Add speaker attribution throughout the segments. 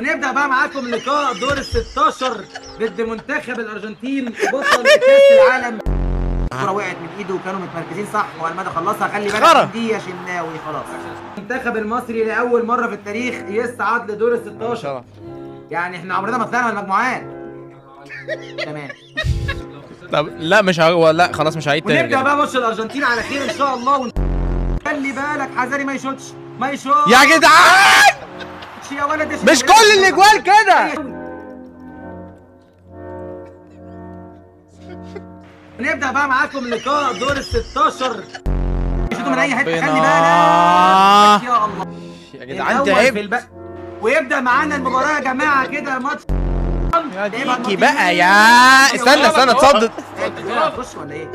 Speaker 1: نبدا بقى معاكم لقاء دور ال 16 ضد منتخب الارجنتين بطل كاس العالم. الكره وقعت من ايده وكانوا متمركزين صح، والمدى خلصها. خلي بالك
Speaker 2: خرا.
Speaker 1: من دي يا شناوي. خلاص المنتخب المصري لاول مرة في التاريخ يصعد لدور ال 16. يعني احنا عمرنا ما طلعنا من المجموعات. تمام.
Speaker 2: طب لا مش ه... لا خلاص مش هعيد تاني
Speaker 1: ونبدا
Speaker 2: كده.
Speaker 1: بقى ماتش الارجنتين على خير ان شاء الله. خلي بالك حذاري، ما يشوتش ما يشوتش
Speaker 2: يا جدعان
Speaker 1: يا ولد يا
Speaker 2: مش كل الاجوال كده.
Speaker 1: نبدا بقى معاكم لقاء دور ال 16. يشوطوا من اي حتة، خلي
Speaker 2: ربنا.
Speaker 1: بالك يا الله
Speaker 2: يا جدعان
Speaker 1: الأول في
Speaker 2: تعبت.
Speaker 1: ويبدا معانا المباراة يا جماعة كده ماتش.
Speaker 2: يا ديكي بقى يا استنى استنى اتصدت.
Speaker 1: خش ولا ايه؟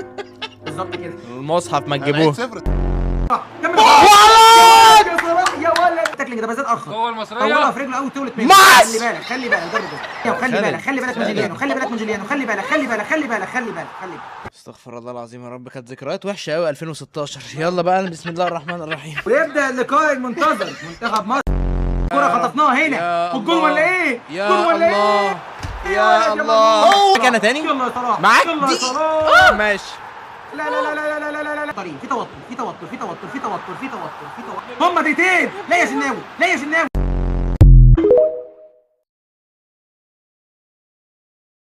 Speaker 1: بالظبط كده.
Speaker 2: المصحف ما
Speaker 3: انا
Speaker 2: تجيبوه.
Speaker 3: عيد صفر.
Speaker 1: كمل
Speaker 2: ولد!
Speaker 1: يا صلاح يا ولد. tackling ده بالذات ارخم.
Speaker 4: القوة
Speaker 1: طولها
Speaker 4: المصرية
Speaker 1: في رجله قوي، طولت منه.
Speaker 2: ماس!
Speaker 1: خلي بالك خلي بالك ضربة جزاء. خلي بالك خلي بالك من جوليانو، خلي بالك من جوليانو، خلي بالك خلي بالك خلي بالك خلي بالك خلي بالك.
Speaker 2: استغفر الله العظيم يا رب، كانت ذكريات وحشة قوي 2016. يلا بقى بسم الله الرحمن الرحيم.
Speaker 1: ويبدا اللقاء المنتظر، منتخب مصر. كرة خطفناها هنا
Speaker 2: يا
Speaker 1: والجول
Speaker 2: الله.
Speaker 1: ولا ايه؟
Speaker 2: يا
Speaker 1: جول ولا
Speaker 2: الله.
Speaker 1: ايه؟
Speaker 2: يا
Speaker 1: ولد
Speaker 2: الله.
Speaker 1: مجنون.
Speaker 2: انا تاني
Speaker 1: يلا يا صلاح،
Speaker 2: معاك
Speaker 1: يلا يا
Speaker 2: دي.
Speaker 1: صلاح.
Speaker 2: ماشي.
Speaker 1: لا لا لا لا لا لا لا لا. طريق في توتر في توتر في توتر في توتر في توتر في توتر. هما دقيقتين. لا يا شناوي، لا يا شناوي.